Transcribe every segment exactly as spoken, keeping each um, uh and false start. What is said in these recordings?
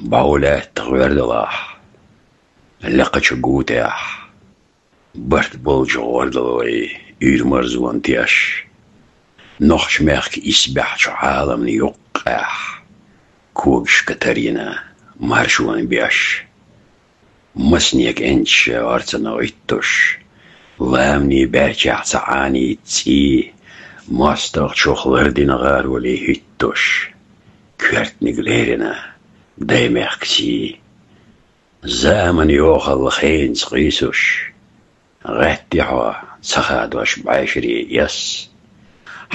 Баулаьтта гӀоьрдалахь, лекхачу гутехь, барт болчу гӀордалой, уьйр-марзонан теш. Нохч-мехкан исбаьхьчу Ӏаламна юккъехь, когашка тарйина маршонан беш. Массане кӀенташа орцана гӀуьттуш, ламанийн баьрчехь ца Ӏанийта цӀий, мостагӀчух лардина гӀароле хӀуьттуш, коьртаниг лерина даймехкан сий. Заманан йохалла хенца къийсуш, гӀаьттий хьо, ца хадош бӀешерий эс.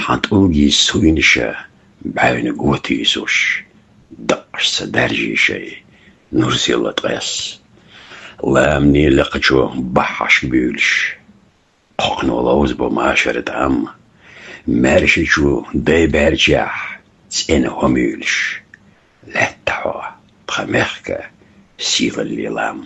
Хьан тӀулгийн суйнаша бӀаьвниг го тийсуш, даккхаш ца даьржий шайн нур силла ткъес. Ламанийн лекхачу баххьашка буьйлуш, кхокхано ловзабо машаран тӀам, маьршачу дай баьрчехь цӀена хӀума юьйлуш. Лаьттахь хьо, тхан мехкан сийлаллин лам.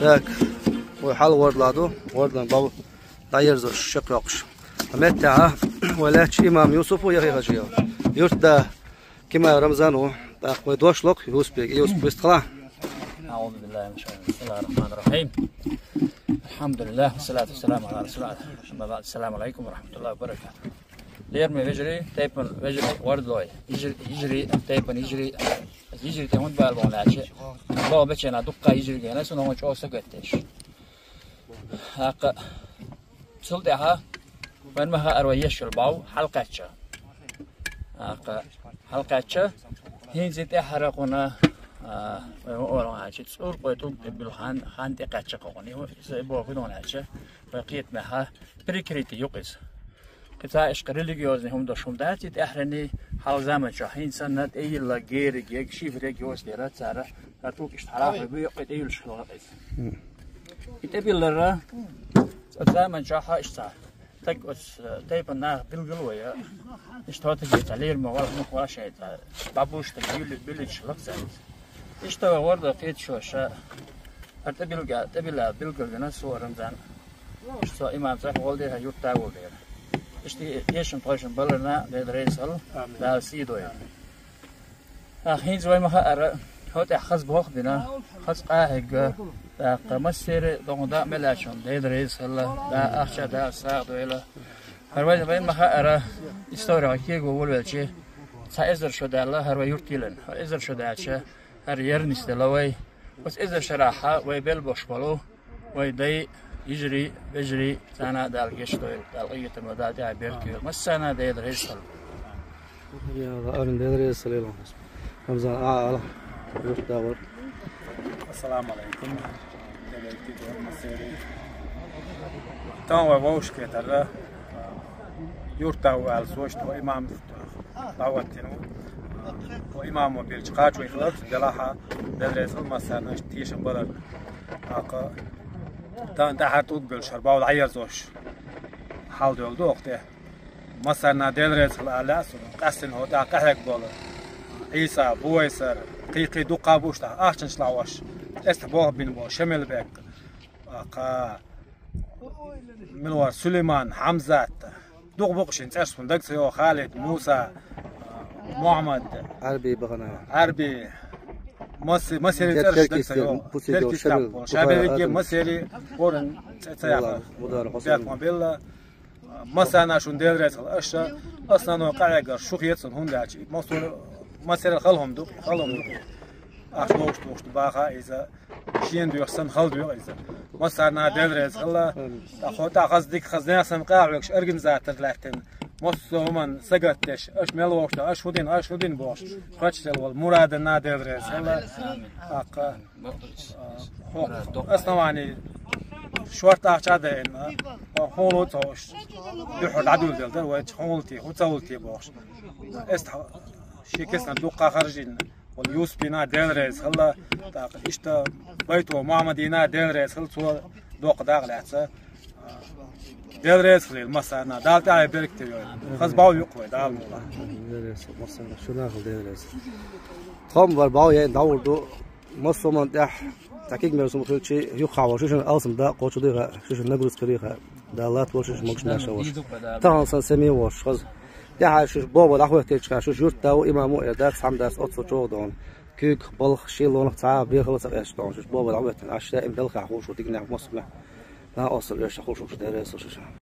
Так, вай хьал гӀордалахь ду, гӀордан бов дӀаерзош, шек йоккхуш. Ткъа меттехь вай лаьтташ имам Юсуп ву, яхи хажа йо. Юртда Кимаев Рамзан ву. ТӀаккха вай дош ло-кх Юсупе, Юсуп, вистхила. أعوذ بالله من الشيطان، بسم الله الرحمن الرحيم. الحمد لله، والصلاة والسلام على رسول الله. أما بعد، السلام عليكم ورحمة الله وبركاته. Лераме вежарий, тайпан вежарий, гӀордалой. Йижарий, йижарий, тайпан йижарий. Йижарий тӀе хӀунда бала боху лаьча? Боху бечена дуккха йижарий гена, суна хӀун чӀогӀа сагатдеш. ТӀаккха цул тӀаьхьа вайн ма хаара вай еш йолу бов хьалакхаьчча. ТӀаккха хьалакхаьчча, хӀинца и тӀаьххьара кхуна, а, вай ма олу хьаьча, цӀуркъой тӀулг тӀе буьлу хан, хан тӀекхаьчча кхуна. И вай, иза и боху хӀун ду хьаьча, вай кхетамехьа, прикрытие ю-кх иза. Кхин цхьа ишка религиозный хӀума долуш хӀума дац, и тӀаьххьарний хьалха заман чохь хӀинца санна тӀейилла гериг, шифер йоцу дера цара, а тӀулг иштта хьалахой буьйкъе тӀейилла хилла иза. И тӀебиллара, оцу заман чохь иштта цхьа стаг оцу, э, тайпан наха билгал вай, иштта хӀоттаге цхьа лераме вала, муха вала шайн цхьа бабуш стаг юьллуш, буьллуш лакха цаьрца. Иштта вай гӀордо кхеташо ша, хӀара тӀебилга-, тӀебилла билгал вина со Рамзан. Иштта со имам цӀа волу дера, юртда волу дера. Иштта эшам тхойшам баларна Дела реза хуьлда, Дала сий дойла. ТӀаккха хӀинца вай ма хаара, хӀо тӀехь хаза болх а бина, хаза къа а хьегна, тӀаккха массеран а догӀун даа мел аьллачунна Дела реза хуьлда, Дала ахча а, Дала сагӀа дойла. ХӀара вай, вай ма хаара, история кего волавелча, цхьа эзар шо даьлла, хӀара вай юрт йиллина. ХӀара эзар шо даьлча, хӀара яра нисделла вай. Оцу эзар шарахь вай белла болуш болу вай дай, йижарий, вежарий, царна а Дала гечдойла, Дала къинхетам лойла, Дала тӀаьхье беркате йойла. Массарна а Дела реза хуьлда. Я Алла, амин, Дела реза хуьлда. Рамзан, а, ала, юртда вара. Ассаламу алейкум. Тахана вай вовшахкхетарра, юртда ву аьлла, сочта вай имам дӀахӀоттийна ву. Вай имамо белча кхачо хиларца делахьа, Дела реза хуьлда массарна, иштта тешам баларна. ТӀаккха тахана тӀаьххьара тӀулг буьллуш, хӀара бов дӀаерзош хьал долу ду оха тӀе. Массарна Дела реза хила аьлла а сона, къаьстина хӀотӀа къахьег болу Ӏийса, Бувайсар, кхий-кхий дуккха а буш тӀаккха ахчанаш лахьош, тӀеста болх бина болу Шамилбек, тӀаккха мила вара Сулейман, Хьамзат, дукха бу-кх шина цӀераш, суна дага ца йогӀу, Халид, Муса, Мухьаммад, Ӏарби бахана. Ӏарби, Масе-, Масери цӀераш дага ца йогӀу, Теркистан, Шабелиге, Масери, хӀоран цӀе ца яхара. Мудар Хьусейн. Бехк ма билла. Массарна шуна Дела реза хила аша, основной къахьегар шу хеташ, хӀунда аьлча массо-, массеран хала хӀума ду, хала хӀума ду. Ахча ловш тухуш ду баха иза, шена доьху санна хала доьху иза. Массарна Дела реза хила, тӀаккха хаза дика, хаза нехан санна къахьоьгуш организатор лаьттина. Массо а хӀуманна сагатдеш, аша мел вохуш, аша хӀун дина, аша хӀун дина бохуш, кхаччалла волу Мурадана Дела реза хила. ТӀаккха хӀокху основание шортта ахча а дайна, хӀун ло ца хууш, дуьххьара дӀадуьйладелла дара, вай хӀун ло те, хӀун ца ло те бохуш. Эста шен кисана дуккха харжийна, вала Юсупина Дела реза хила, тӀаккха иштта Байто Мухьаммадина Дела реза хила, цо доккха дакъа лаьцна. Дела реза хила массарна, Дала тӀаьхье беркате йойла. Хаза бӀов ю-кх вай, Дала мукъ лахь. Дела реза хила массарна, шуна а хила Дела реза. Тхо-м вара бӀов яйна дӀагӀур ду. Массо а хӀуманна тӀехь цхьа кегийрхой хӀума хилча, юххехь волуш, шуьшинна алсам дакъа кхочуш дийха, шуьшинна нагрузка дийха, Дала латта волуш, шуьшинна могуш-маьрша волуш. Тахана сан сема волуш хаза. ТӀаьхьа шуьша бохург дӀахӀоьттинчу хенахь, шуьша юьртда ву, имам ву эр дац, цхьаммо дац, оццул чӀогӀа догӀу. Куьйгах, балхах, шен лонах цхьа а бехала ца къаьсташ догӀу. Шуьша бохург дӀахӀоьттина, аш даим белхахь хууш ву, диканехь, массанхьа. Накъосталла оьшуш хууш ву, Дела реза хила шуьшинна.